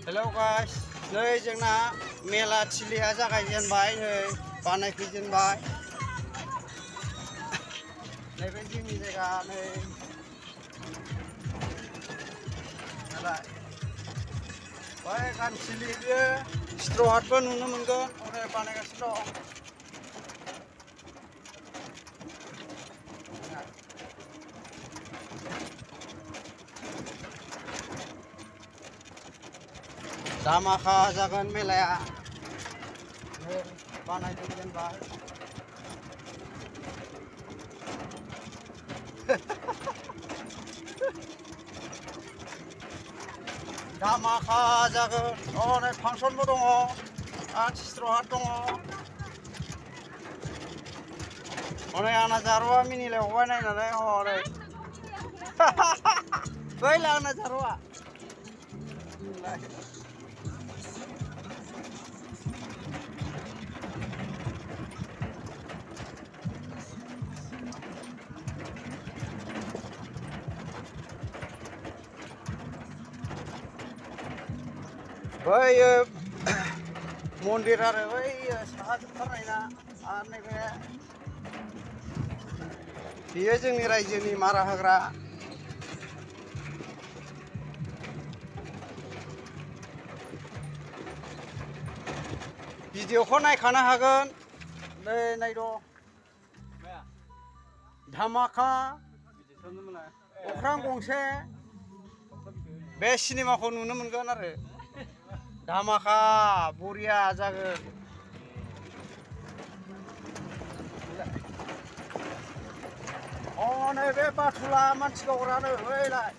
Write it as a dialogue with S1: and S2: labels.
S1: Hello guys नै जोंना मेला थिलिया जागायजेनबाय नै बानायफैजेनबाय नैबे जोंनि जायगा नै बै गानथिलि बियो स्ट्र' हाटबो नुनो मोनगोन हरै बानायगासिनो दं। दामाखा जागोन मेलाया नै बानायजेनबाय दामाखा जागोन हनै फांसनबो दङ आरो स्ट्र' हाट दङ हनै आंना जारौआ मिनिलायबावबाय नायनानै हनै बैलाय आंना जारौआ बैयो मन्दिर आरो बैयो साहा जोबथारनाय ना आरो नैबे बेयो जोंनि रायजोनि मारा होग्रा भिडिअखौ नायखानो हागोन नै नायद' धामाका अख्रां गंसे बे सिनेमाखौ नुनो मोनगोन आरो धामाका बरिया जागोन नैबे बाथुला मानसि गावग्रानो बैलाय